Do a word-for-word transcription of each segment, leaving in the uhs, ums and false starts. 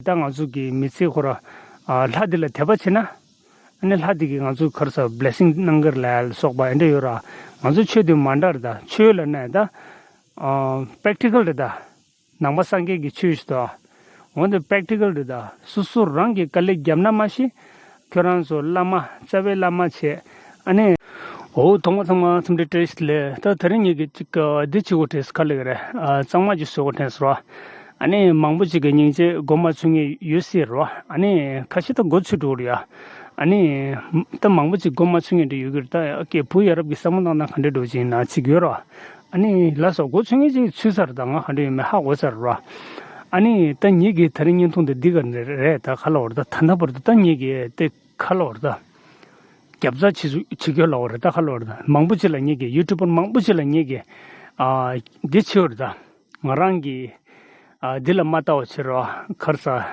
ད་ང་ཚོ་གི་མི་ཚེ་ཁོ་ར་ཨ་ལྷ་འདི་ལ་དད་པ་བྱེད་ན། ཨ་ནི་ལྷ་འདི་གིས་ང་ཚོ་ག་རེ་ཟེར་བ་blessing གནང་གི་རེད་ལ་སོགས་པ་ཨེ་འདྲ་ཡོད་ར། ང་ཚོ་ཆོས་འདི་མ་འདྲ་རེད། ད་ཆོས་ལབ་ན་ད་ཨ་practical རེད་ད། ནང་པ་སངས་རྒྱས་ཀྱི་ཆོས་ཤིག་ཏུ། འོན་ཏེ་practical རེད་ད། སོ་སོ་རང་གིས་དཀའ་ལས་བརྒྱབ་ན་མ་གཞི། ཁྱོད་རང་ཚོ་བླ་མ་རྩ་བའི་བླ་མ་བྱས། ཨ་ནི། འོ་ཐོག་མ་ཚང་མ་འཚམས་འདྲི་བཀྲ་ཤིས་བདེ་ལེགས། ད་དེ་རིང་ངེད་ཀྱིས་ཅིག་འདི་བྱེད་དགོས་དྲན་སོང་། ག་ལབ་ཀྱི་རེད། ཨ་གཙང་མ་ཅིག་བཟོ་དགོས་དྲན་སོང་ར། ཨ་ནི་མང་པོ་ཅིག་གིས་སྙིང་རྗེ་མགོ་མ་ཚོས་མཁན་ཡོད་སྲིད་ར། ཨ་ནི་ཁ་ཤས་ད་མགོ་ཚོས་འགྲོ་གི་རེད་ཡ། ཨ་ནི་ད་མང་པོ་ཅིག་མགོ་མ་ཚོས་མཁན་འདྲ་ཡོད་ཀྱི་རེད། ད་ཀྱེ་བུ་ཡ་རབས་ཀྱིས་བསམ་བློ་བཏང་ན་ག་འདྲ་འགྲོ་ཅིག་ཡིན་ན་ཅིག་ཡོད་ར། ཨ་ནི་ལགས་སོ། མགོ་ཚོས་མཁན་ཅིག་ཚོས་ཚར། ད་ང་ག་འདྲ་ཡོད་མེད་ཧ་གོ་ཚར་ར། ཨ་ནི་ད་ངེད་ཀྱི་དེ་རིང་བརྙན་ཐུང་འདི་འདི་ག་རེད། ད་ག་ལབ་དགོས་རེད། ད་ད་ལྟ་བར་དུ་ད་ངེད་ཀྱི་དེ་ག་ལབ་དགོས་རེད། ད་རྒྱབ་རྩ་བྱེད་ཚུ་བྱེད་རྒྱུ་ལབ་དགོས་རེད། ད་ག་ལབ་དགོས་རེད། ད་མང་པོ་ཅིག་ལ་ངེད་ཀྱི་ཡུ་ཊུབ་པར་མང་པོ་ཅིག་ལ་ངེད་ཀྱི་ཨ་འདི་བྱེད་དགོས་རེད། ད་ང་རང་གི་ཨ་འདི་ལ་མ་ལྟ་བ་བྱེད་ར། ག་རེ་ཟེར།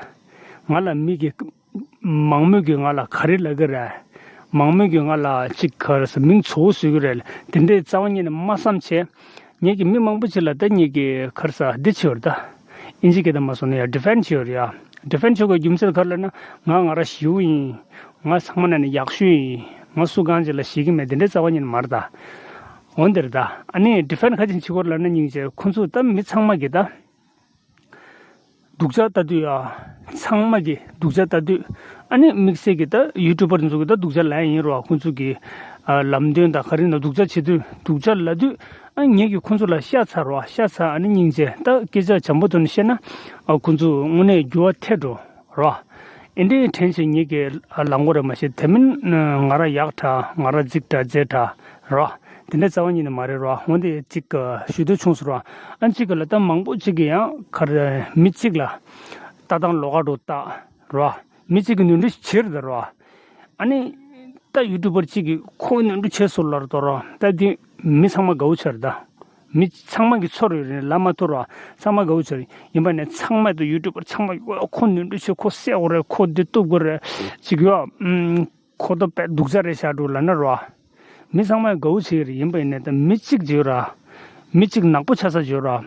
ང་ལ་མི་གི་མང་མོས་ཀྱིས་ང་ལ་ག་རེ་ལབ་ཀྱི་རེད། མང་མོས་ཀྱིས་ང་ལ་ཅིག་ག་རེ་ཟེར། མིང་ཚོ་བོ་བཟོ་གི་རེད། དེ་འདྲའི་རྩ་བ་ཉིད་ནས་མ་བསམ་བྱས། ངེད་ཀྱིས་མི་མང་པོ་ཅིག་ལ་ད་ངེད་ཀྱིས་ག་རེ་ཟེར་འདི་བྱེད་དགོས་རེད། ད་ཨིན་ཇི་སྐད་དུ་མ་སོང་ན་ཡ་ཌི་ཕེན་ཌི་བྱེད་དགོས་རེད་ཡ། ཌི་ཕེན་ཌི་བྱེད་དགོས་རྒྱུ་མཚན་ག་རེ་ལབ་ན། ང་ང་རང་ཞི་བོ་ཡིན། ང་ཚང་མ་ནང་ནས་ཡག་ཤོས་ཡིན། ང་སུ་གང་ཅིག་ལ་ཞེད་ཀྱི་མེད། དེ་འདྲའི་རྩ་བ་ཉིད་ནས་མ་རེད་ད། འོན་ཏེ་རེད་ད། ཨ་ནི་ཌི་ཕེན་ཌི་ག་ཅིག་བྱེད་དགོས་རེད་ལབ་ན། སྙིང་རྗེ། ཁོ་ཚོ་ད་མི་ཚང་མ་གིས་ད་སྡུག་ཅག་ལྟ་དུས་ཡ། ཚང་མ་གིས་སྡུག་ཅག་ལྟ་དུས། ཨ་ནི་དམིགས་བསལ་གྱིས་ད་ཡུ་ཊུབ་པར་ཚོ་གིས་ད་སྡུག་ཅག་ལབ་ཡིན་རོ། ཁོ་ཚོ་གི་ཨ་ལམ་སྟོན་དང་ག་རེ་ན་སྡུག་ཅག་བྱེད་དུས། སྡུག་ཅག་ལབ་དུས། ཨ་ངེད་ཀྱིས་ཁོ་ཚོ་ལ་བཤད་ཚར་རོ། བཤད་ཚར། ཨ་ནི་སྙིང་རྗེ། ད་སྐད་ཆ་འཇམ་པོ་ཐོག་ནས་བཤད་ན། ཨ་ཁོ་ཚོ་དངོས་གནས་འགྱུར་བ་ཐེབས་འགྲོ་རོ། ཨེ་འདྲའི་དྲན་བྱས་ངེད་ཀྱིས་ལངས་དགོས་རེད། མ་གཞི་དེ་མིན་ང་རང་ཡག་དྲགས། ང་རང་རྫིག་དྲགས། མཛེས་དྲགས་རོ། དེ་འདྲ་རྩ་བ་ཉིད་ནས་མ་རེད་རོ། འོན་ཏེ་ཅིག་ཞུ་འདོད་བྱུང་སོང་རོ། ཨ་ཅིག་གི་ལ་ད་མང་པོ་ཅིག་གིས་ཡང་ག་རེ་མི་གཅིག་ལ་ལྟ་སྟངས་ལོགས་ཀ་འགྲོ་བལྟས་རོ། མི་གཅིག་གིས་ནོར་འཁྲུལ་བྱས་རེད་ད་རོ། ཨ་ནི་ད་ཡུ་ཊུབ་པར་གཅིག་གིས་ཁོ་ནོར་འཁྲུལ་བྱས་སོང་ལབ་རེད་ད་རོ། ད་དེ་མི་ཚང་མ་དགའ་བོ་ཆགས་རེད་ད། མི་ཚང་མ་གིས་ཚོར་ཡོད་རེད། ལབ་མ་ཐུབ་རོ། ཚང་མ་དགའ་བོ་ཆགས་རེད། ཡིན་པ་ནས་ཚང་མ་དང་ཡུ་ཊུབ་པར་ཚང་མ་ཁོ་ནོར་འཁྲུལ་བྱས། ཁོ་བསད་དགོས་རེད། ཁོ་འདི་གཏུབ་དགོས་རེད། ཅིག་ཡོད། ཨམ། ཁོ་ད་དཔེ་སྡུག་ཅག་རེད་ཤག་འགྲོ་ལབ་ན་རོ། མི་ཚང་མས་དགའ་བོ་བྱེད་ཀྱི་རེད། ཡིན་པ་ཡིན་ནའི་ད་མི་གཅིག་བྱེད་ར། མི་གཅིག་ནག་པོ་ཆགས་ས་བྱེད་ར།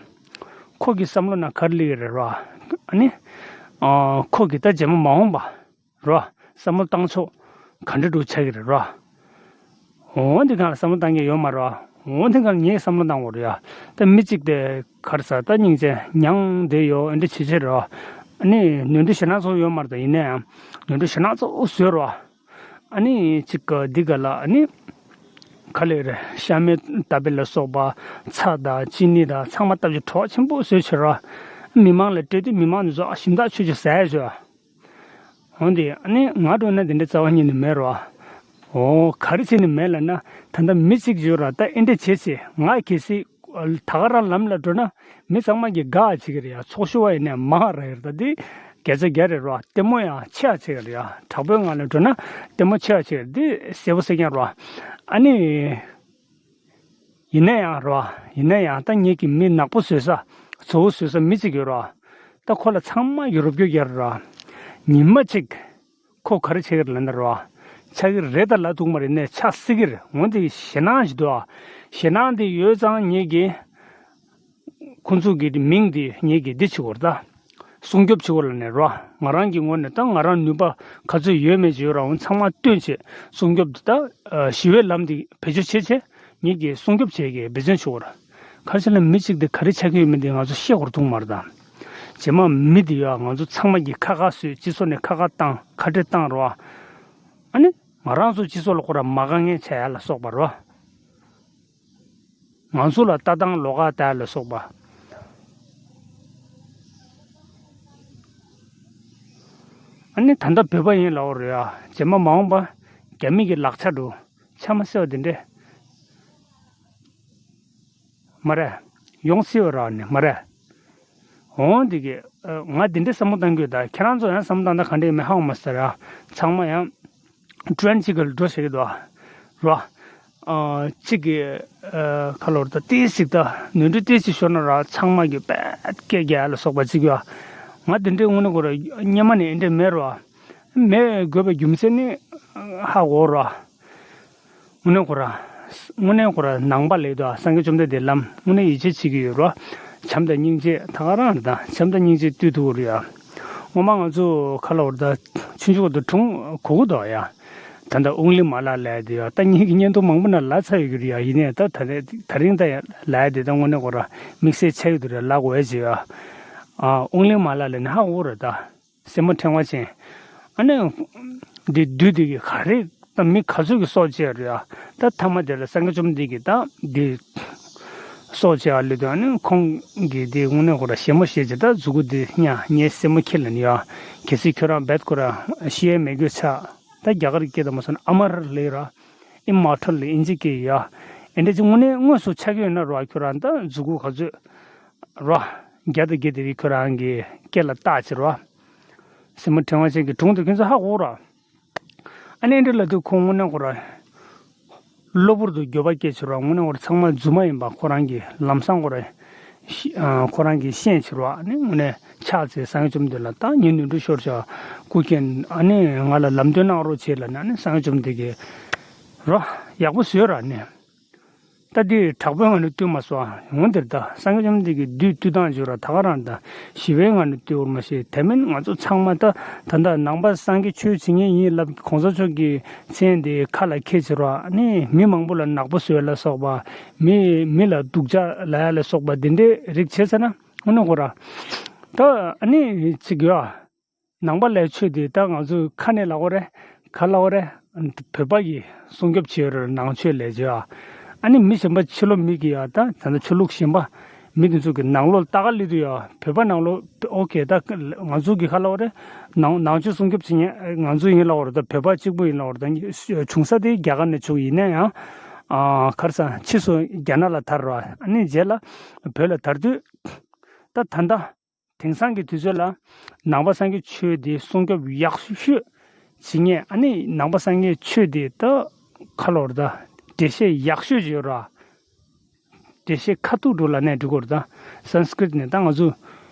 ཁོ་གི་བསམ་བློ་ནང་ག་རེ་སླེབས་ཀྱི་རེད་ར། ཨ་ནི། ཨ་ཁོ་གི་ད་རྗེས་མ་མ་འོངས་པ་ར། བསམ་བློ་བཏང་ཕྱོགས་ག་འདྲ་འདྲ་ཆགས་ཀྱི་རེད་ར། འོ་འདི་གང་ལ་བསམ་བློ་བཏང་མཁན་ཡོད་མ་རེད་བ། འོ་འདི་གང་ལ་ངས་བསམ་བློ་བཏང་དགོས་རེད་ཡ། ད་མི་གཅིག་དེ་ག་རེ་ཟེར། ད་སྙིང་རྗེ་མྱངས་བསྡད་ཡོད། འདི་བྱེད་བྱེད་རེད་བ། ཨ་ནི་ནོར་འཁྲུལ་ཞེད་སྣང་ཚོར་ཡོད་མ་རེད། ད་ཡིན་ན་ཡང་ནོར་འཁྲུལ་ཞེད་སྣང་ཚོར་བཟོས་རེད་བ། ཨ་ནི་ཅིག་ག་འདི་ག་ལ་ཨ་ནི་ག་ལེ་རེད། ཤ་མེད་ཏ་པེ་ལ་སོགས་པ་ཚྭ་དང་ཅི་ནི་དང་ཚང་མ་བཏབ་ཅིག་གྲོགས་ཆེན་པོ་བཟོས་བྱེད་རེད་བ། མི་མང་ལ་སྤྲད་དུས་མི་མང་ཚོ་ཞིམ་ཐག་ཆོད་ཅིག་ཟ་ཡ་བྱེད་བ། འོན་ཏེ་ཨ་ནི་ང་འགྲོ་ན་དེ་འདྲའི་རྩ་བ་ཉིད་ནས་མེད་རོ། འོ་ག་རེ་བྱས་ནས་མེད་ལབ་ན། ད་ལྟ་མི་གཅིག་ཡོད་ར། ད་ཨེ་འདྲ་བྱེད་ཅེས་ང་གལ་སྲིད་ད་ག་རང་ལམ་ལ་འགྲོ་ན་མི་ཚང་མ་གིས་དགའ་བྱེད་ཀྱི་རེད་ཡ། ཚོགས་ཞུགས་པ་ཡིན་ནའི་མང་ར་ཡོད་རེད། ད་འདི་བརྒྱ་ཆ་བརྒྱ་རེད་རོ། ལྟད་མོ་ཡང་ཆེ་བ་བྱེད་ཀྱི་རེད་ཡ། དྲག་པོའི་ངང་ལ་འགྲོ་ན་ལྟད་མོ་ཆེ་བ་བྱེད་ཀྱི་རེད། འདི་གསལ་པོ་གསལ་རྐྱང་རོ། ཨ་ནི། ཡིན་ན་ཡང་རོ། ཡིན་ན་ཡང་ད་ངེད་ཀྱི་མི་ནག་པོ་བཟོས་ས། ཚོ་བོ་བཟོས་ས་མི་གཅིག་ཡོད་རོ། ད་ཁོ་ལ་ཚང་མ་ཡོ་རོབ་རྒྱུ་རྒྱལ་རོ། ཉི་མ་གཅིག་ཁོ་ག་རེ་བྱེད་ཀྱི་རེད་ལབ་ན་རོ། ཆགས་ཀྱི་རེད་ད་ལབ་ཐུབ་མ་རེད། ནས་ཆགས་སྲིད་ཀྱི་རེད། འོན་ཏེ་ཞེད་སྣང་ཞིག་འདུག་ཨ། ཞེད་སྣང་དེ་ཡོད་ཙང་ངེད་ཀྱིས། ཁོང་ཚོ་གི་མིང་འདི་ངེད་ཀྱིས་འདི་བྱེད་དགོས་རེད་ད། སྲུང་སྐྱོབ་བྱེད་དགོས་ལབ་ནས་རོ། ང་རང་གི་ངོས་ནས་ད་ང་རང་ནུས་པ་ག་ཚོད་ཡོད་མེད་ཅིག་ཡོད་ར། འོ་ཚང་མ་བཏོན་བྱས་སྲུང་སྐྱོབ་འདི་ད་ཞི་བའི་ལམ་འདི་བེད་སྤྱོད་བྱས་བྱས་ངེད་ཀྱིས་སྲུང་སྐྱོབ་བྱེད་ཀྱི་འབད་བརྩོན་བྱེད་དགོས་ར། ག་རེ་བྱས་ན་མི་གཅིག་འདི་ག་རེ་ཆགས་ཀྱི་ཡོད་མེད་འདི་ང་ཚོ་ཤེས་དགོས་རེད་འདུག་མ་རེད་ད། རྗེས་མ་མི་འདི་ཡོད་ང་ཚོ་ཚང་མ་གིས་ཁ་ཁ་བཟོས། སྤྱི་ཚོགས་ནས་ཁ་ཁ་བཏང་། ཁ་བྲལ་བཏང་རོ། ཨ་ནི་ང་རང་ཚོ་སྤྱི་ཚོགས་ལ་ཁོ་ར་མ་དགའ་ངན་བྱ་ཡ་ལ་སོགས་པ་རོ། ང་ཚོ་ལ་ལྟ་སྟངས་ལོགས་ཀ་ལྟ་ཡ་ལ་སོགས་པ། ཨ་ནི་ད་ལྟ་བོད་པ་ཡིན་ལབ་རེད་ཡ། རྗེས་མ་མ་འོངས་པ་རྒྱ་མི་གི་ལག་ཆ་འགྲོ། ཆ་མ་སེ་བ་དེ་འདྲས་མ་རེད། ཡོང་སྲིད་པ་ར་ནི་མ་རེད། འོང་འདི་གི་ང་དེ་འདྲས་བསམ་བློ་བཏང་གི་ཡོད་ད། ཁྱེད་རང་ཚོ་ཡང་བསམ་བློ་བཏང་ན་ག་འདྲས་ཡོད་མེད་ཧ་གོ་མ་སོང་ད་ར། ཚང་མ་ཡང་ཊེན་གཅིག་གི་འགྲོ་བྱེད་ཀྱི་འདུག་ར། ཨ་གཅིག་གི་ཨ་ཁ་ལོར་ད་ཏིས་ཞིག་ད་ནོར་འཁྲུལ་ཏིས་ཞིག་ཤོར་ན་ར་ཚང་མ་གི་པད་སྐད་རྒྱག་ལ་སོགས་པ་ཅིག་ཡོད། ང་དེ་འདྲའི་དངོས་གནས་ཁོ་ར་སྔོན་མ་ནས་འདི་འདྲ་མེད་ར། མེད་དགོས་པའི་རྒྱུ་མཚན་ནི་ཧ་གོ་ར། དངོས་གནས་ཁོ་ར། དངོས་གནས་ཁོ་ར་ནང་པ་ལས་དོ་སངས་རྒྱས་བཅོམ་ལྡན་འདས་ལམ་དངོས་གནས་ཡིད་ཆེས་བྱེད་ཀྱི་ཡོད་ར། བྱམས་དང་སྙིང་རྗེ་ད་ག་རང་རེད་ད། བྱམས་དང་སྙིང་རྗེ་ལྟོས་ཐུབ་ཀྱི་རེད་ཡ། སྔོན་མ་ང་ཚོ་ཁ་ལོ་བར་ད་ཆུང་ཆུང་དུ་གྲོངས་གོ་གི་འདུག་ཡ། ད་ལྟ་ཨུང་ལི་མ་ལ་ལས་དེ་ཡ་ད་ངེད་ཀྱི་བརྙན་ཐུང་མང་པོ་ན་ལ་ཚ་ཡོད་ཀྱི་རེད་ཡ། ཡིན་ནའི་ད་ད་རེ་ད་རིང་ད་ཡ་ལ་དེ་ད་དངོས་གནས་ཁོ་ར་དམིགས་བསལ་ཆགས་ཡོད་དུ་རེད་ལ་གོ་ཡ་ཅི་ཡ། ཨུང་ལི་མ་ལ་ལས་ནི་ཧ་གོ་རེད་ད། སེན་མོ་ཕྲེང་བ་ཅན། ཨ་ནི། འདི་བདུད་འདི་གི་ག་རེ་ད་མི་ག་ཚོད་ཀྱི་སྲོག་བཅད་རེད་ཨ། ད་ཐ་མ་དེ་ལ་སངས་རྒྱས་བཅོམ་ལྡན་འདས་ཀྱིས་ད་འདི་སྲོག་བཅད་ཨ་ལེ་དུ་ཨ་ནི་ཁོང་གིས་འདི་དངོས་གནས་ཁོ་ར་ཞེ་མོ་ཞེ་ཅི་ད་མཛུ་གུ་འདི་ཉ་ངའི་སེན་མོ་ཁྱེར་ལ་ནི་ཡ། གལ་སྲིད་ཁྱོད་རང་རྦད་ཁོ་ར་ཤི་ཡ་མེད་རྒྱུ་ཆ། ད་རྒྱ་གར་སྐད་དུ་མ་སོང་ན་ཨ་མར་ལེ་ར། ཨི་མོར་ཊལ་ལེ་ཨིན་ཇི་སྐད་ཡ། ཨེ་འདྲ་ཅི་དངོས་གནས་དངོས་སུ་ཆགས་ཀྱི་ཡོད་ན་ར་ཁྱོད་རང་ད་མཛུ་གུ་ག་ཚོད་ར། བརྒྱ་དང་བརྒྱད་དེ་རིགས་ཁྱོད་རང་གི་སྐེ་ལ་བཏགས་ཕྱིར་ར། སེན་མོ་ཕྲེང་བ་ཅན་གྱི་སྒྲུང་དེ་ཁྱོད་ཚོ་ཧ་གོ་ར། ཨ་ནི་འདི་ལ་དུས་ཁོང་དངོས་གནས་ཁོ་ར། གློ་བུར་དུ་འགྱོད་པ་སྐྱེས་ཕྱིར་ར་དངོས་གནས་ཁོ་ར་ཚང་མ་རྫུན་མ་ཡིན་པ་ཁོ་རང་གི་ལམ་སང་ཁོ་ར། ཤི་ཨ་ཁོ་རང་གིས་ཤེས་ཕྱིར་ར་ཨ་ནི་དངོས་གནས་ཕྱག་འཚལ་སངས་རྒྱས་བཅོམ་ལྡན་ལ་ད་ངའི་ནོར་འཁྲུལ་ཤོར་བྱ། སྐུ་མཁྱེན་ཨ་ནི་ང་ལ་ལམ་སྟོན་གནང་རོགས་བྱེད་ལ་ནི་ཨ་ནི་སངས་རྒྱས་བཅོམ་ལྡན་གྱིས། ར། ཡག་པོ་བཟོས་ར་ནི། ད་འདི་དྲག་པོའི་ངང་ནས་བཏུལ་མ་སོང་། འོན་ཏེ་ད་སངས་རྒྱས་བཅོམ་ལྡན་གྱིས་བདུད་བཏུལ་སྟངས་བརྗོད་ར་ད་ག་རང་ད་ཞི་བའི་ངང་ནས་བཏུལ་བར་མ་ཤེས། དེ་མིན་ང་ཚོ་ཚང་མ་ད་ད་ལྟ་ནང་པ་སངས་རྒྱས་ཆོས་བྱེད་མཁན་ཡིན་ལབ་གོང་ས་མཆོག་གི་མཚན་དེ་ཁ་ལ་འཁྱེར་ཕྱིར་ར་ནི་མི་མང་པོ་ལ་ནག་པོ་བཟོས་ལ་སོགས་པ་མི་མི་ལ་སྡུག་ཅག་ལབ་ཡ་ལ་སོགས་པ་འདི་འདྲའི་རིགས་བྱས་ཚར་ན་དངོས་གནས་ཁོ་ར་ད་ཨ་ནི་ཅིག་ཡོད། ནང་པ་ལའི་ཆོས་དེ་ད་ང་ཚོས་ཁ་ནས་ལབ་དགོས་རེད། ག་ལབ་དགོས་རེད། བོད་པ་གིས་སྲུང་སྐྱོབ་བྱེད་ཡོད་རེད་ནང་ཆོས་ལས་བྱེད་ཨ། ཨ་ནི་མི་གཞན་པ་ཕྱི་ལོགས་མི་གིས་ཡ་ད་ད་ལྟ་ཆོས་ལུགས་གཞན་པ་མི་དེ་ཚོ་གི་ནང་ལོགས་ལྟ་ག་སླེབས་དུས་ཡ་བོད་པ་ནང་ལོགས་ཨོ་ཀེ་ད་ང་ཚོ་གི་ག་ལབ་དགོས་རེད། ནང་ནང་ཆོས་སྲུང་སྐྱོབ་བྱེད་མཁན་ང་ཚོ་ཡིན་ལབ་དགོས་རེད། ད་བོད་པ་གཅིག་པུ་ཡིན་ལབ་དགོས་རེད། ད་བྱུང་ས་དེ་རྒྱ་གར་ནས་བྱུང་ཡིན་ན་ཡང་ཨ་ག་རེ་ཟེར་ཕྱིས་སུ་རྒྱ་ནག་ལ་དར་ར་ཨ་ནི་རྗེས་ལ་བོད་ལ་དར་དུས་ད་ད་ལྟ། དེང་སང་གི་དུས་ཚོད་ལ་ནང་པ་སངས་རྒྱས་ཆོས་འདི་སྲུང་སྐྱོབ་ཡག་ཤོས་བྱེད་མཁན་ཨ་ནི་ནང་པ་སངས་རྒྱས་ཆོས་འདི་ད་ཁ་ལོར་ད་འགྲེལ་བཤད་ཡག་ཤོས་ཡོད་ར། འགྲེལ་བཤད་ཁ་ཐུག་འགྲོ་ལ་ནས་འགྲོ་གི་རེད་ད། སན་སྐྲིཏ་ནས་ད་ང་ཚོ་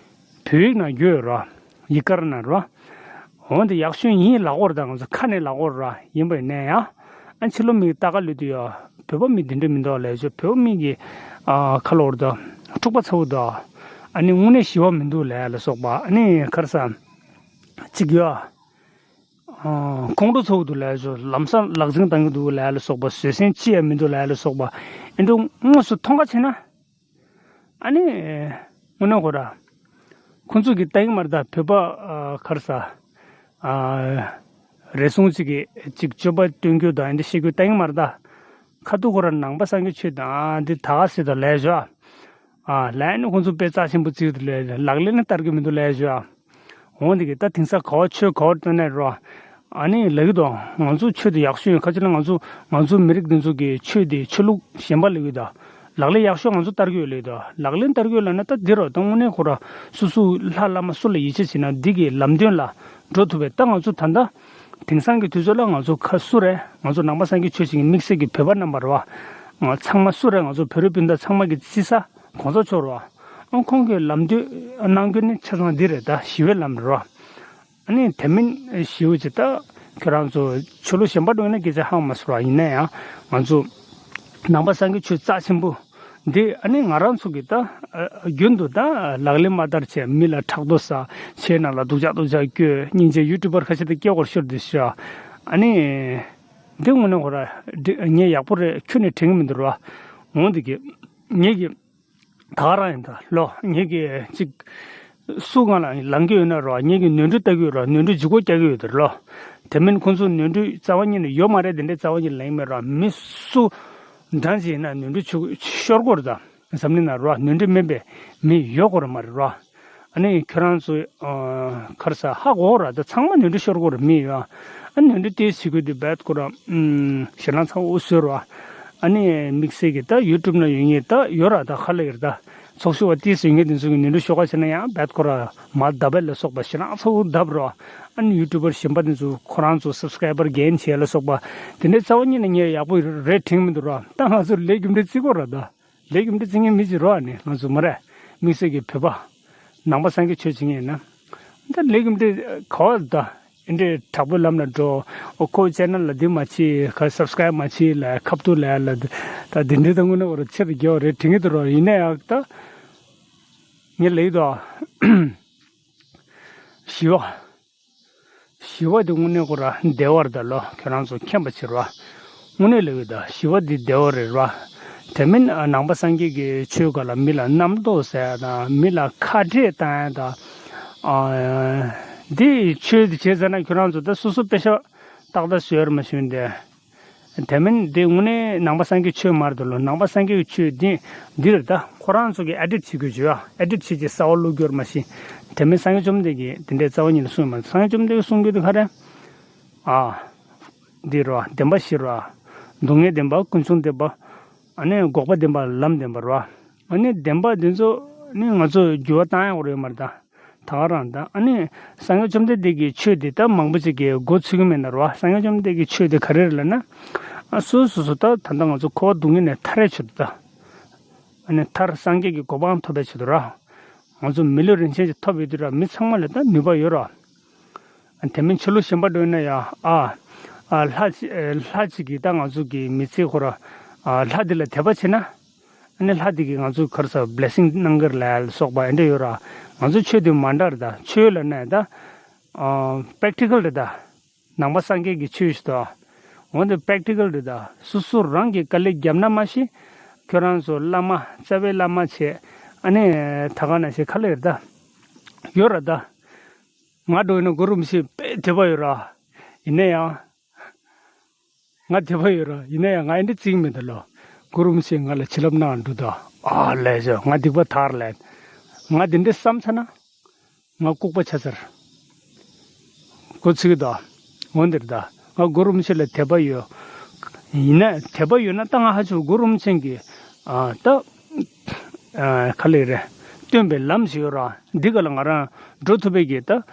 བོད་ཡིག་ནང་ཡོད་ར། ཡིག་དཀར་ནང་ར། འོན་ཏེ་ཡག་ཤོས་ཡིན་ལབ་དགོས་རེད་ད། ང་ཚོ་ཁ་ནས་ལབ་དགོས་ར་ཡིན་པ་ཡིན་ན་ཡང་། ཨ་ཕྱི་ལོགས་མི་ལྟ་ག་ལུས་དུས་ཡ། བོད་པ་མི་དེ་འདྲ་མི་འདུག་ལས་ཆོག་བོད་པ་མི་གི་ཨ་ཁ་ལོར་དུ་འཁྲུག་པ་ཚ་བོ་དུ། ཨ་ནི་དངོས་གནས་ཞི་བ་མི་འདུག་ལས་ལ་སོགས་པ་ཨ་ནི་ཁར་ས། གཅིག་ཡ། ཁོང་ཁྲོ་ཚ་བོ་འདུག་ལས་ཆོག་ལམ་སང་ལག་འཛིང་བཏང་གི་འདུག་ལས་ལ་སོགས་པ་བཟོད་བསྲན་ཅི་ཡང་མི་འདུག་ལས་ལ་སོགས་པ་ཨེ་འདྲ་དངོས་སུ་མཐོང་ག་ཕྱིན་ན། ཨ་ནི། དངོས་གནས་ཁོ་ར། ཁོང་ཚོ་གི་ལྟ་ཡིན་མ་རེད་ད་བོད་པ་ཨ་ཁར་ས། ཨ། རེ་ཟུང་གཅིག་གིས་གཅིག་སྤྱོད་པ་སྟོན་རྒྱུ་དང་འདི་བཤད་རྒྱུ་ལྟ་ཡིན་མ་རེད་ད། ཁ་ཐུག་ཁོ་ར་ནང་པ་སངས་རྒྱས་ཆོས་དང་འདི་ད་ག་སྲིད་དང་ལས་བྱ། ཨ་ལས་ནི་ཁོང་ཚོ་དཔེ་རྩ་ཆེན་པོ་བརྩི་གི་འདུག་ལས་ལག་ལེན་ནི་བསྟར་གི་མི་འདུག་ལས་བྱ། འོང་འདི་གི་ད་དེང་སང་ག་བ་ཆོས་ག་བ་སྟོན་ནས་རོ། ཨ་ནི་ལབ་གི་འདུག་ང་ཚོ་ཆོས་དེ་ཡག་ཤོས་ཡིན་ཁ་ཆེ་ན་ང་ཚོ་ང་ཚོ་མི་རིགས་འདི་ཚོ་གི་ཆོས་དེ་ཆོས་ལུགས་གཞན་པ་ལབ་གི་འདུག་ལག་ལེན་ཡག་ཤོས་ང་ཚོ་བསྟར་གི་ཡོད་ལབ་ཀྱི་འདུག་ལག་ལེན་བསྟར་གི་ཡོད་ལབ་ན་ད་འདི་རོ་ད་དངོས་གནས་ཁོ་ར་སོ་སོ་ལྷ་བླ་མ་སུ་ལ་ཡིད་ཆེས་བྱེད་ན་འདི་གི་ལམ་སྟོན་ལ་འགྲོ་ཐུབ་པས། ད་ང་ཚོ་ད་ལྟ་དེང་སང་གི་དུས་ཚོད་ལ་ང་ཚོ་ཁ་སུ་རེད། ང་ཚོ་ནང་པ་སངས་རྒྱས་ཆོས་བྱེད་མཁན་དམིགས་བསལ་གྱི་བོད་པ་རྣམ་པ་རེད་བ། ང་ཚང་མ་སུ་རེད། ང་ཚོ་བོད་རིགས་སྤུན་ཟླ་ཚང་མ་གི་རྩིས་ས་གོང་ས་མཆོག་རེད་བ། ཨང་ཁོང་གི་ལམ་སྟོན་གནང་རྒྱུ་ནི་ཆ་ཚང་འདི་རེད་ད་ཞི་བའི་ལམ་རེད་བ། ཨ་ནི་དེ་མིན་ཞེའུ་ཅི་ད་ཁྱོད་རང་ཚོ་ཆོས་ལུགས་གཞན་པ་འགྲོ་ན་སྐད་ཆ་ཧང་མ་སོར་བ་ཡིན་ན་ཡང་ང་ཚོ་ནང་པ་སངས་རྒྱས་ཆོས་རྩ་ཆེན་པོ་འདི་ཨ་ནི་ང་རང་ཚོ་གི་ད་རྒྱུན་དུ་ད་ལག་ལེན་མ་བསྟར་བྱས་མི་ལ་ཕྲག་དོག་ཟ་ཆེ་ནང་ལ་སྡུག་ཅག་སྡུག་ཅག་སྐྱོ་སྙིང་རྗེ་ཡུ་ཊུབ་པར་ཁ་ཤས་དེ་སྐྱེ་བོར་ཤོར་དུ་ཤ་ཨ་ནི་འདི་དངོས་གནས་ཁོ་ར་ངས་ཡག་པོ་རེད་ཁྱོད་ནས་དྲན་གི་མི་འདུག་ར་འོང་འདི་གི་ངས་གི་ད་ག་རང་ཡིན་ད་ལོ། ངེད་ཀྱི་ཅིག་སུ་ང་ལ་ལང་གི་ཡོད་ན་རོ། ངེད་ཀྱི་ནོར་འཁྲུལ་ལྟ་གི་ཡོད་རོ། ནོར་འཁྲུལ་ལྗིད་ཁོག་རྒྱག་གི་ཡོད་ད་ལོ། དེ་མིན་ཁོང་ཚོ་ནོར་འཁྲུལ་རྩ་བ་ཉིད་ནས་ཡོད་མ་རེད། དེ་འདྲའི་རྩ་བ་ཉིད་ལེན་མེད་རོ། མི་སུ་འདྲ་ཅིག་ཡིན་ན་ནོར་འཁྲུལ་ཆུ་ཤོར་གོ་རེད་ད། འཛམ་གླིང་ན་རོ་ནོར་འཁྲུལ་མེད་པའི་མི་ཡོད་གོ་རེད་མ་རེད་རོ། ཨ་ནི་ཁྱོད་རང་ཚོ་ཁར་ས་ཧ་གོ་ར་ད་ཚང་མ་ནོར་འཁྲུལ་ཤོར་གོ་ར་མི་ཡོད། ཨ་ནི་ནོར་འཁྲུལ་དེ་ཞིག་གི་དུས་བད་ཁོ་ར་ཞེ་ལང་ཚ་འུ་སུ་ར། ཨ་ནི་དམིགས་བསལ་གྱི་ད་ཡུ་ཊུབ་ན་ཡོད་ངེས་ད་ཡོད་ར་ད་ཁ་ལ་ཡོད་ད། ཚོགས་ཞུགས་པ་ཏིས་ཡོད་ངེས་དེ་ཚོ་གི་ནོར་འཁྲུལ་ཤོར་ཁ་བྱས་ན་ཡང་བད་ཁོ་ར་མ་ད་བད་ལ་སོགས་པ་ཞེ་ལང་ཚ་འུ་བདབ་ར། ཨ་ནི་ཡུ་ཊུབ་པར་གཞན་པ་དེ་ཚོ་ཁོ་རང་ཚོ་སབ་སི་ཀ་རའི་བར་གེན་བྱས་ལ་སོགས་པ་དེ་འདྲའི་རྩ་བ་ཉིད་ནས་ངས་ཡག་པོ་རེད་དྲན་མི་འདུག་ར། ད་ང་ཚོ་ལས་རྒྱུ་འབྲས་བརྩི་གོ་ར་ད། ལས་རྒྱུ་འབྲས་བརྩི་མཁན་མི་ཅིག་རོགས་ནི་ང་ཚོ་མ་རེད། དམིགས་བསལ་གྱི་བོད་པ། ནང་པ་སངས་རྒྱས་ཆོས་བྱེད་མཁན་ཡིན་ན། ད་ལས་རྒྱུ་འབྲས་ག་བ་ད། ཨེ་འདྲས་དྲག་པོའི་ལམ་ལ་འགྲོ། ཨོ་ཁོ་ཅེ་ནལ་ལ་འདི་མ་བྱེད་ཁ་སབ་སི་ཀ་རའིབ་མ་བྱེད་ལ་ཁ་ཐུག་ལ་ལ་ད་འདི་འདྲས་ད་དངོས་གནས་བར་ཆེར་དགེ་བ་རེད་དྲན་གྱི་འདུག་རོགས་ཡིན་ན་ཡང་ད། ངས་ལས་ཡི་དོ། ཞི་བ། ཞི་བ་དེ་དངོས་གནས་ཁོ་ར་བདེ་བར་ད་ལོ་ཁྱོད་རང་ཚོ་མཁྱེན་པ་བྱེད་རོགས། དངོས་གནས་ལབ་ཡོད་ད། ཞི་བ་འདི་བདེ་བ་རེད་རོགས། དེ་མིན་ནང་པ་སངས་རྒྱས་ཀྱི་ཆོས་སྒང་ལ་མི་ལ་རྣམ་རྟོག་ཟ་ཡ་དང་མི་ལ་ཁ་བྲལ་བཏང་ཡ་དང་། འདི་ཆོས་འདི་བྱས་ཟེར་ན་ཁྱོད་རང་ཚོ་ད་སོ་སོ་དཔེ་ཤ་ཏག་ཏག་བཟོས་ར་མ་ཞུ་འདི། དེ་མིན་འདི་དངོས་གནས་ནང་པ་སངས་རྒྱས་ཆོས་མ་རེད་ད་ལོ། ནང་པ་སངས་རྒྱས་ཀྱི་ཆོས་འདི་འདི་རེད་ད། ཁོ་རང་ཚོ་གི་ཨེ་ཌིཊ་བྱེད་དགོས་བྱོས་ཨ། ཨེ་ཌིཊ་བྱེད་ཀྱི་གསར་བ་བླུག་རྒྱུར་མ་ཤེས། དེ་མིན་སངས་རྒྱས་བཅོམ་ལྡན་གྱིས་དེ་འདྲའི་རྩ་བ་ཉིད་ལ་གསུངས་མ་རེད། སངས་རྒྱས་བཅོམ་ལྡན་གྱིས་གསུང་རྒྱུ་དེ་ག་རེ། ཨ། འདི་རོ། བདེན་པ་བཞི་རོ། སྡུག་བསྔལ་བདེན་པ། ཀུན་འབྱུང་བདེན་པ། ཨ་ནི་འགོག་པ་བདེན་པ། ལམ་བདེན་པ་རོ། ཨ་ནི་བདེན་པ་འདི་ཚོ་ནི་ང་ཚོ་འགྱུར་བ་བཏང་ཡག་རེད་མ་རེད་ད། ད་ག་རང་ད། ཨ་ནི་སངས་རྒྱས་བཅོམ་ལྡན་འདས་ཀྱི་ཆོས་འདི་ད་མང་པོ་ཅིག་གིས་མགོ་ཚོད་ཀྱི་མེད་ན་རོ། སངས་རྒྱས་བཅོམ་ལྡན་འདས་ཀྱི་ཆོས་འདི་ག་རེ་རེད་ལབ་ན། ཨ་སོ་སོ་སོ་ད་ད་ལྟ་ང་ཚོ་འཁོར་བ་སྡུག་བསྔལ་ནས་ཐར་ཡག་ཆེད་དུ་ད། ཨ་ནི་ཐར་སངས་རྒྱས་ཀྱི་གོ་འཕང་ཐོབ་པའི་ཆེད་དུ་རོ། ང་ཚོ་མི་ལུས་རིན་ཆེན་ཞིག་ཐོབ་ཡོད་དུས་ར་མི་ཚང་མ་ལ་ད་ནུས་པ་ཡོད་ར། དེ་མིན་ཕྱི་ལོགས་གཞན་པ་འགྲོ་ཡིན་ན་ཡང་ཨ། ཨ་ལྷ་ཅི་ཨ་ལྷ་ཅིག་གིས་ད་ང་ཚོ་གི་མི་ཚེ་ཁོ་ར་ཨ་ལྷ་འདི་ལ་དད་པ་བྱེད་ན། ཨ་ནི་ལྷ་འདི་གིས་ང་ཚོ་ག་རེ་ཟེར་བ་བྷི་ལེ་སིང་གནང་གི་རེད་ལབ་ལ་སོགས་པ་ཨེ་འདྲ་ཡོད་ར། ང་ཚོ་ཆོས་འདི་མ་འདྲ་རེད་ད། ཆོས་ལབ་ན་ད་ཨ་པེག་ཊི་ཀལ་རེད་ད། ནང་པ་སངས་རྒྱས་ཀྱི་ཆོས་ཤིག་ཏུ། འོན་ཏེ་པེག་ཊི་ཀལ་རེད་ད། སོ་སོ་རང་གིས་དཀའ་ལས་བརྒྱབ་ན་མ་གཞི། ཁྱོད་རང་ཚོ་བླ་མ་རྩ་བའི་བླ་མ་བྱས། ཨ་ནི་ད་ག་ནང་བཞིན་ག་ལེར་ད། ཡོད་ར་ད། ང་འགྲོ་ཡིན་ན་གུ་རུ་རིན་པོ་ཆེ་དཔེ་དད་པ་ཡོད་ར། ཡིན་ན་ཡང་། ང་དད་པ་ཡོད་ར། ཡིན་ན་ཡང་ང་ཨེ་འདྲ་བརྩི་གི་མེད་ད་ལོ། གུ་རུ་རིན་པོ་ཆེས་ང་ལ་བྱིན་རླབས་གནང་འགྲོ་ད། ཨ་ལས་ཤོག་ང་སྡིག་པ་དག་ལས། ང་འདི་འདྲ་བསམ་ཚར་ན། ང་ལྐུགས་པ་ཆགས་ཚར། གོ་ཚིག་ད། འོན་ཏེ་ད། ང་གུ་རུ་རིན་པོ་ཆེ་ལ་དད་པ་ཡོད། ཡིན་ན་དད་པ་ཡོད་ན་ད་ང་ཧ་ཅང་གུ་རུ་རིན་པོ་ཆེ་གིས། ཨ་ད། ཨ་ག་ལེ་རེད། སྟོན་པའི་ལམ་ཞིག་ཡོད་ར། འདི་ག་ལ་ང་རང་འགྲོ་ཐུབ་པའི་གི་ད།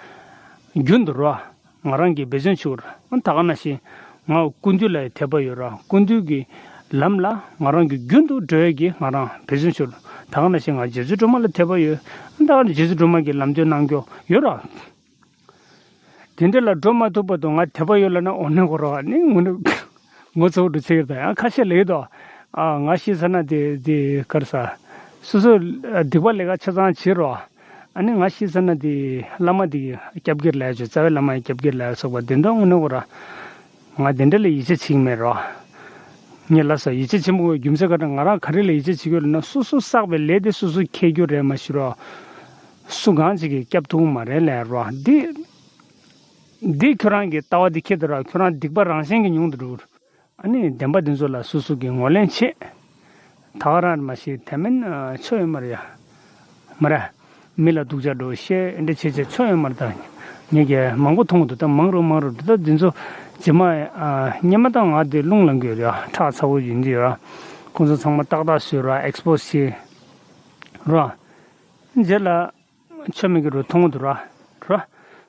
རྒྱུན་དུ་ར། ང་རང་གིས་འབད་བརྩོན་ཞུ་ར། ད་ག་ནང་བཞིན། ང་སྐུ་མདུན་ལ་དད་པ་ཡོད་ར། སྐུ་མདུན་གྱི་ལམ་ལ་ང་རང་གིས་རྒྱུན་དུ་འགྲོ་ཡས་ཀྱི་ང་རང་འབད་བརྩོན་ཞུ་ར། ད་ག་ནང་བཞིན་ང་རྗེ་བཙུན་སྒྲོལ་མ་ལ་དད་པ་ཡོད། ད་ག་ནང་རྗེ་བཙུན་སྒྲོལ་མ་གིས་ལམ་སྟོན་གནང་རྒྱུ་ཡོད་ར། དེ་འདྲ་ལ་འགྲོ་མ་ཐུབ་བར་དུ་ང་དད་པ་ཡོད་ལབ་ན་འོ་ནི་གོ་ར་ནི་ངུ་ནི་ངོ་ཚ་བོ་འགྲོ་ཚིག་རེད་ད། ཡང་ཁ་ཤས་ལེགས་དོ། ཨ་ང་ཤི་ས་ན་དེ་དེ་གར་ས། སོ་སོ་སྡིག་པ་ལས་ཀ་ཆ་ཚང་བྱེད་རོགས། ཨ་ནི་ང་ཤི་ས་ན་དེ་བླ་མ་དེ་སྐྱབས་ཀྱིར་ལས་བྱོས། རྩ་བའི་བླ་མ་ཡི་སྐྱབས་ཀྱིར་ལས་སོགས་པ་དེ་འདྲ་དངོས་གནས་གོ་ར། ང་དེ་འདྲ་ལ་ཡིད་ཆེས་བྱེད་ཀྱི་མེད་རོགས། ངས་ལབ་ས་ཡིད་ཆེས་བྱེད་མི་དགོས་རྒྱུ་མཚན་ག་རེ། ང་རང་ག་རེ་ལ་ཡིད་ཆེས་བྱེད་ཀྱི་ཡོད་ལབ་ན་སོ་སོ་བསགས་པའི་ལས་དེ་སོ་སོ་འཁྱེར་རྒྱུ་རེད་མ་གཞི་རོགས། སུ་གང་ཅིག་གིས་སྐྱབས་ཐུབ་ཀྱི་མ་རེད་ལབ་རོགས། འདི། འདི་ཁྱོད་རང་གི་ལྟ་བ་འདི་ཁྱེད་དུ་ར། ཁྱོད་རང་སྡིག་པ་རང་བཞིན་གྱིས་ཉུང་དུ་འགྲོ། ཨ་ནི་བདེན་པ་འདི་ཚོ་ལ་སོ་སོ་གིས་ངོས་ལེན་བྱེད། ད་ག་རང་མ་ཤེས་དེ་མིན་ཆོ་ཡོད་མ་རེད་ཡ། མ་རེད། མི་ལ་སྡུག་ཅག་འགྲོ་ཤེས་འདི་བྱེད་བྱེད་ཆོ་ཡོད་མ་རེད་ད། ངས་ཀྱི་མང་པོ་མཐོང་གི་འདུག་ད་མང་རུ་མང་རུ་འདུག་ད་འདི་ཚོ་རྗེས་མ་སྔོན་མ་ད་ང་འདི་རླུང་ལངས་གི་ཡོད་རེད་ཡ། ཁྲག་ཚ་བོ་ཡིན་འདི་ཡོད་ར། ཁོང་ཚོ་ཚང་མ་ཏག་ཏག་བཟོས་ར། ཨེག་སི་པོ་སི་བྱེད་ར། རྗེས་ལ། ཆོ་མེད་ཀྱི་རུ་མཐོང་གི་འདུག་ར། ར།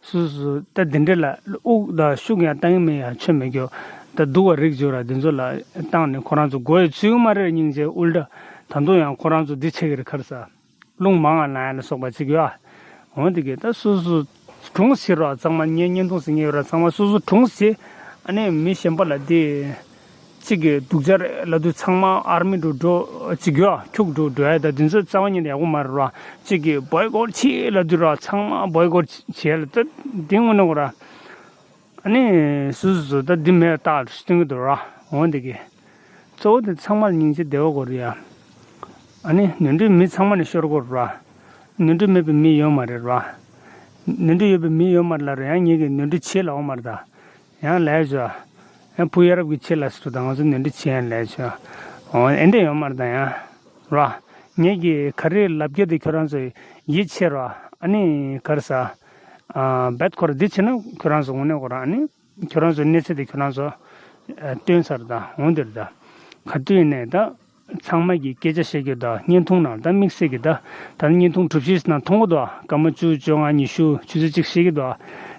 སུ་སུ་ད་འདི་འདྲ་ལ་དབུགས་ད་ཤུགས་ཡང་བཏང་གི་མེད་ཡ། ཆོ་མེད་ཀྱི། ད་སྡུག་བ་རིགས་བརྗོད་ར་འདི་ཚོ་ལ་བཏང་ནས་ཁོ་རང་ཚོ་མགོ་ཡི་ཚུད་ཀྱི་མ་རེད། སྙིང་རྗེ་ཨུལ་ཏྲ། ད་དུང་ཡང་ཁོ་རང་ཚོ་འདི་བྱེད་ཀྱི་རེད་ག་རེ་ཟ། རླུང་མང་ང་ལངས་ཡ་ལ་སོགས་པ་ཅིག་ཡོད་ཨ། འོ་འདི་གི་ད་སུ་སུ་གྲོངས་ཟེར་ར། ཚང་མ་ངའི་བརྙན་ཐུང་གཟིགས་མཁན་ཡོད་ར། ཚང་མ་སུ་སུ་གྲོངས་ཟེར། ཨ་ནི་མི་གཞན་པ་ལ་དེ། གཅིག་གིས་སྡུག་ཅག་རེད་ལབ་དུས་ཚང་མ་ཨར་མི་འགྲོ་འགྲོ་གཅིག་ཡོད་ཨ། ཁྱུག་འགྲོ་འགྲོ་ཡ་ད་འདི་ཚོ་རྩ་བ་ཉིད་ནས་ཡག་པོ་མ་རེད་ར། གཅིག་གིས་བོའི་ཀོཊ་བྱེད་ལབ་དུས་ར་ཚང་མ་བོའི་ཀོཊ་བྱེད་ལ་ད་འདི་དངོས་གནས་གོ་ར། ཨ་ནི་སུ་སུ་སུ་ད་འདི་མེད་རྟགས་སྟོན་གི་འདུག་ར། འོ་འདི་གི། གཙོ་བོ་དེ་ཚང་མ་ལ་སྙིང་རྗེ་བདེ་བ་དགོས་རེད་ཡ། ཨ་ནི་ནོར་འཁྲུལ་མི་ཚང་མ་ནས་ཤོར་དགོས་རེད་ར། ནོར་འཁྲུལ་མེད་པའི་མི་ཡོད་མ་རེད་ར། ནོར་འཁྲུལ་ཡོད་པའི་མི་ཡོད་མ་རེད་ལབ་ར། ཡང་ངེད་ཀྱིས་ནོར་འཁྲུལ་བྱེད་ལབ་ཡོད་མ་རེད་ད། ཡང་ལས་བྱ། ཡང་བུ་ཡ་རབས་ཀྱི་ཆེད་ལ་སུ་དང་ང་ཚོ་ནོར་འཁྲུལ་བྱེད་ཡང་ལས་བྱ། འོ་ཨེ་འདྲ་ཡོད་མ་རེད་ད་ཡང་། ར། ངེད་ཀྱིས་ག་རེ་ལབ་རྒྱུ་དེ་ཁྱོད་རང་ཚོ་ཡིད་ཆེས་ར། ཨ་ནི་ག་རེ་ཟ། ཨ་བེད་ཁོ་ར་འདི་བྱེད་ན་ཁྱོད་རང་ཚོ་དངོས་གནས་ཁོ་ར་ཨ་ནི། ཁྱོད་རང་ཚོ་གནས་ཚུལ་དེ་ཁྱོད་རང་ཚོ་ཨ་སྟོན་ཚར་ད་འོང་དེར་ད། ག་དུས་ནས་ད། ཚང་མ་གིས་སྐད་ཆ་བཤད་རྒྱུ་དང་བརྙན་ཐུང་ནང་ད་དམིགས་བསལ་གྱི་ད་ད་བརྙན་ཐུང་གྲུ་བཞི་ནང་མཐོང་གི་འདུག་སྐར་མ་བཅུ་བཅོ་ལྔ་ཉི་ཤུ་ཆུ་ཚོད་གཅིག་བཤད་ཀྱི་འདུག་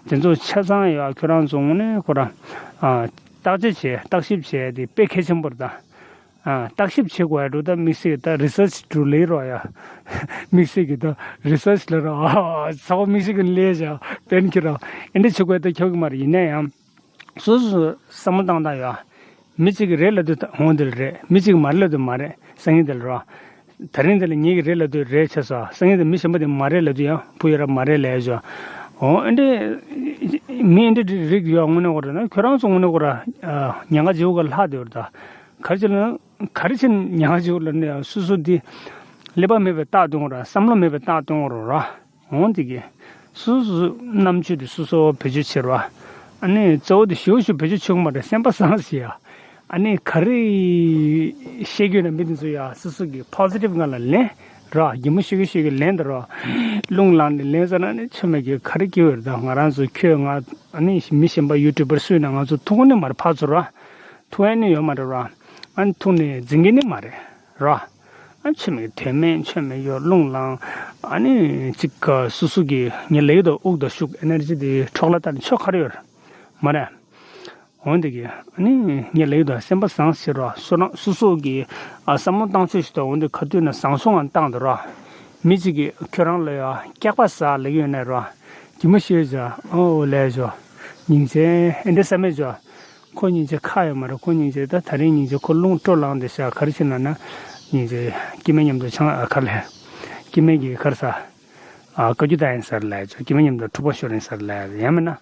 དེ་ཚོ་ཆ་ཚང་ཡོད། ཁྱོད་རང་ཚོ་དངོས་གནས་ཁོ་རང་ཨ་བརྟག་དཔྱད་བྱས་བརྟག་ཞིབ་བྱས་དེ་དཔེ་གལ་ཆེན་པོ་རེད་ད། ཨ་བརྟག་ཞིབ་བྱེད་དགོས་ཡ་འགྲོ་ད་དམིགས་བསལ་གྱི་ད་རི་སར་ཆི་འགྲོ་ལེ་རོགས་ཡ། དམིགས་བསལ་གྱི་ད་རི་སར་ཆི་ལ་རོགས་ཨ་ཚ་བོ་དམིགས་བསལ་གྱི་ལས་བྱ་པན་ཁྱེད་རང་ཨེ་འདྲ་བྱེད་དགོས་ད་ཁྱོད་ཀྱི་མ་རེད་ཡིན་ན་ཡང་། སོ་སོ་བསམ་བློ་བཏང་སྟངས་ཡོད། མི་གཅིག་གིས་རེད་ལབ་དུས་འོང་དེ་ལ་རེད། མི་གཅིག་གིས་མ་རེད་ལབ་དུས་མ་རེད། སང་ཉིན་དེ་ལ་རོ། དེ་རིང་དེ་ལ་ངེད་ཀྱིས་རེད་ལབ་དུས་རེད་ཆགས་སོང་། སང་ཉིན་དེ་མི་གཞན་པ་དེ་མ་རེད་ལབ་དུས་ཡང་བུ་ཡ་རབས་མ་རེད་ལབ་ཡ་ཞོ། འོ་ཨེ་འདྲས་མི་ཨེ་འདྲས་རིགས་ཡོད་དངོས་གནས་ཁོ་ར་ན། ཁྱོད་རང་ཚོ་དངོས་གནས་ཁོ་ར་ཉེན་ཁ་བྱེད་ག་ལྷག་དེ་བར་ད། ག་རེ་བྱས་ལ་ག་རེ་བྱས་ནས་ཉེན་ཁ་བྱེད་ག་ལ་ནས་སོ་སོ་འདི་ཀླད་པ་མེད་པའི་རྟགས་སྟོན་ག་ར། བསམ་བློ་མེད་པའི་རྟགས་སྟོན་ག་ར་ར། འོང་དེ་གི་སོ་སོ་རྣམ་དཔྱོད་དེ་སོ་སོ་བེད་སྤྱོད་བྱེད་ར། ཨ་ནི་གཙོ་བོ་དེ་ཞེ་པོ་ཞིག་བེད་སྤྱོད་བྱེད་དགོས་མ་རེད། སེམས་པ་བཟང་ཞིག་ཡ། ཨ་ནི་ག་རེ་བཤད་རྒྱུ་ན་མི་དེ་ཚོ་ཡ་སོ་སོ་གི་positive་ང་ལ་ལེན་ར། གད་མོ་ཤོར་གི་ཤོར་གི་ལེན་དང་ར། རླུང་ལངས་ནས་ལེན་ཟེར་ན་ནི་ཆོ་མེད་གི་ག་རེ་སྐྱེ་བར་ད། ང་རང་ཚོ་ཁྱོད་ང་ཨ་ནི་མི་གཞན་པ་YouTuber་སུས་ན་ང་ཚོ་ཐུག་གི་ནི་མ་རེད། ཕར་ཚུར་ར་ཐུག་ཡ་ནི་ཡོད་མ་རེད་ར། ཨ་ནི་ཐུག་ནས་འཛིང་གི་ནི་མ་རེད་ར། ཨ་ཆོ་མེད་དོན་མེད་ཆོ་མེད་ཡོད་རླུང་ལངས། ཨ་ནི་ཅིག་ག་སོ་སོ་གི་ངའི་ལེགས་དང་དབུགས་དང་ཤུགས་ཨེ་ནར་ཇི་དེ་འཕྲོ་བརླག་བཏང་ནས་ཆོ་ག་རེ་ཡོད་ར་མ་རེད། འོན་ཏེ་གི་ཨ་ནི་ངས་ལབ་ཡོད་དོ། སེམས་པ་བཟང་ཟེར་རོ། སོ་རང་སོ་སོ་གི་ཨ་བསམ་བློ་བཏང་ཚུལ་ཞིག་དང་འོན་ཏེ་ག་དུས་ན་བཟང་སོང་ང་བཏང་དུ་རོ། མི་གཅིག་གིས་ཁྱོད་རང་ལ་ཡ་སྐྱག་པ་ཟ་ལབ་ཡོད་ན་རོ། གད་མོ་ཤོར་བྱ། ཨོ་ལས་བྱོ། སྙིང་རྗེ་ཨེ་འདྲ་བསམ་མེད་བྱོ། ཁོ་སྙིང་རྗེ་ཁ་ཡོད་མ་རེད། ཁོ་སྙིང་རྗེ་ད་ད་རིང་སྙིང་རྗེ་ཁོ་རླུང་སྤྲོ་ལངས་ཏེ་བྱ་ག་རེ་བྱེད་ན་ན། སྙིང་རྗེ་སྐྱེ་དམན་མཉམ་དུ་ཆང་ཨ་ཁ་ལས། སྐྱེ་དམན་གྱི་ཁར་ཟ། ཨ་བཀའ་བརྒྱུད་བཏང་ཡིན་ཟེར་ལབ་ཅོ། སྐྱེ་དམན་མཉམ་དུ་འཁྲུག་པ་ཤོར་ཡིན་ཟེར་ལབ། ཡང་མིན་ན་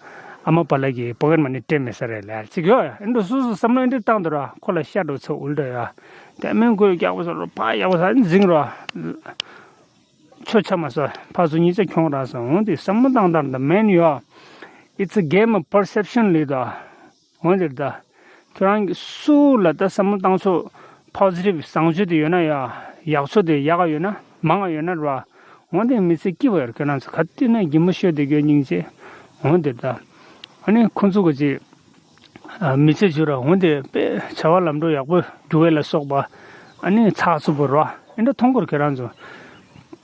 ཨ་མ་པཱ་ལགས་ཀྱིས་པོ་ཀེཊ་མ་ནི་སྤྲད་མེད་ཟེར་རེད་ལབ་ཅིག་ཡོད། ཨེ་འགྲོ་སོ་སོ་བསམ་བློ་འདི་བཏང་དུ་ར། ཁོ་ལ་ཤ་འགྲོ་ཚེ་འུལ་འགྲོ་ཡ། དེ་མིན་ཁོས་རྒྱག་པ་ཟེར་རོ། ཕ་ཡག་པོ་ཟ་འཛིང་རོ། ཆོ་ཆ་མ་ཟ་ཕ་ཚོ་གཉིས་ཆ་ཁྱོང་ར་ཟ། འོང་དེ་བསམ་བློ་བཏང་སྟངས་ད་མེན་ཡོ། It's a game of perception ལི་ད། འོན་ཏེ་ད། ཁྱོད་རང་གིས་སུ་ལ་ད་བསམ་བློ་བཏང་ཕྱོགས་positive བཟང་སྤྱོད་དེ་ཡོད་ན་ཡ། ཡག་ཕྱོགས་དེ་ཡག་ག་ཡོད་ན་མང་ག་ཡོད་ན་ར། འོན་ཏེ་མི་ཚེ་སྐྱིད་པ་ཡོད་ར། ཁྱོད་རང་ཚོ་ག་དུས་ན་གད་མོ་ཤོར་དེ་གྱོད་སྙིང་རྗེ། འོན་ཏེ་ད། ཨ་ནི་ཁོང་ཚོ་ག་ཅིག་མི་ཚེ་བྱུ་ར། འོན་ཏེ་དཔེ་བྱ་བ་ལམ་འགྲོ་ཡག་པོ་རྒྱུ་བས་ལ་སོགས་པ། ཨ་ནི་ཚགས་ཚུད་པོ་ར། ཨེ་འདྲ་མཐོང་གོ་ར་ཁྱོད་རང་ཚོ།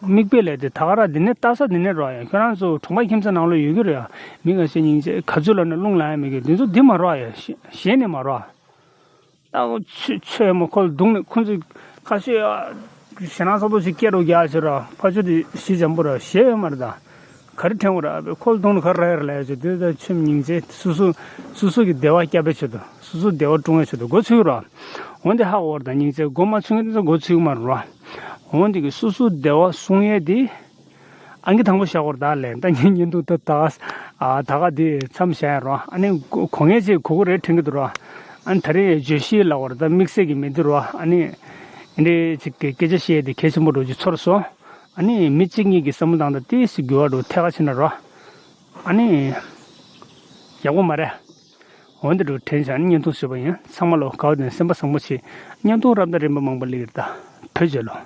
མིག་དཔེ་ལས་དེ་ད་ག་ར་འདི་ནས་ལྟ་ས་འདི་ནས་རོ་ཡ། ཁྱོད་རང་ཚོ་གྲོང་པ་ཁྱིམ་ཚང་ནང་ལོགས་ཡོད་ཀྱི་རེད་ཡ། མི་ཁ་ཤས་སྙིང་རྗེ་ག་ཚོད་ལབ་ན་རླུང་ལངས་ཡ་མེད་ཀྱི། འདི་ཚོ་འདི་མ་རོ་ཡ། གཞན་ནས་མ་རོ། ད་ཆོས་ཆོས་མ་ཁོ་ལ་རྡུང་ནས་ཁོ་ཚོས་ཁ་ཤས་ཞེ་ནང་ཚ་པོ་ཞིག་སྐད་རུ་རྒྱག་ཆེ་ར། ཕ་ཆོས་དེ་ཞི་འཇམ་པོ་ར་ཞེ་ཡོད་མ་རེད་ད། ག་རེ་དྲན་གོ་ར་ཁོ་ལ་རྡུང་ནས་ག་རེ་ར་ཡ་ར་ལབ་ཡ་ཆོས་དེ་ད་ཆོས་སྙིང་རྗེ་སོ་སོ་སོ་སོ་གི་བདེ་བ་སྐྱབས་པའི་ཆེད་དུ། སོ་སོ་བདེ་བ་སྲུང་བའི་ཆེད་དུ་འགོ་ཚུགས་ར། འོན་ཏེ་ཧ་གོ་བར་དང་སྙིང་རྗེ་འགོ་མ་ཚུགས་མཁན་དེ་ཚོ་འགོ་ཚུགས་མ་རུང་ར། འོན་ཏེ་གི་སོ་སོ་བདེ་བ་སྲུང་ཡས་དེ་ཨང་ཀི་དང་པོ་བཞག་བར་ད་ལས། ད་ངས་བརྙན་ཐུང་ད་ད་ཨ་ད་ག་དེ་མཚམས་བཞག་ཡ་རོ། ཨ་ནི་གོ་གོ་ངས་ཅིག་གོ་གོ་རེད་དྲན་གི་འདུག་རོ། ཨ་ནི་ད་རེས་བརྗོད་གཞི་ལ་བར་ད་དམིགས་བསལ་གི་མི་འདུག་རོ། ཨ་ནི་འདི་ཅིག་གི་སྐད་ཆ་བཤད་དེ་གལ་ཆེན་པོ་འགྲོ་ཅིག་ཚོར་སོང་། ཨ་ནི་མི་གཅིག་གཉིས་ཀྱི་བསམ་བློ་བཏང་ད་ཏིས་སི་འགྱུར་བ་འགྲོ་ཐད་ཀ་ཕྱིན་ན་རོ། ཨ་ནི་ཡག་པོ་མ་རེད། འོན་ཏེ་འགྲོ་དྲན་བྱ་ནི་བརྙན་ཐུང་བཟོས་པ་ཡིན། ཚང་མ་ལོ་དགའ་བ་དང་སེམས་པ་བཟང་པོ་བྱེད། བརྙན་ཐུང་རབ་དང་རིམ་པ་མང་པོ་སླེབས་ཀྱི་རེད་ད། བོད་རྒྱལ་ལོ།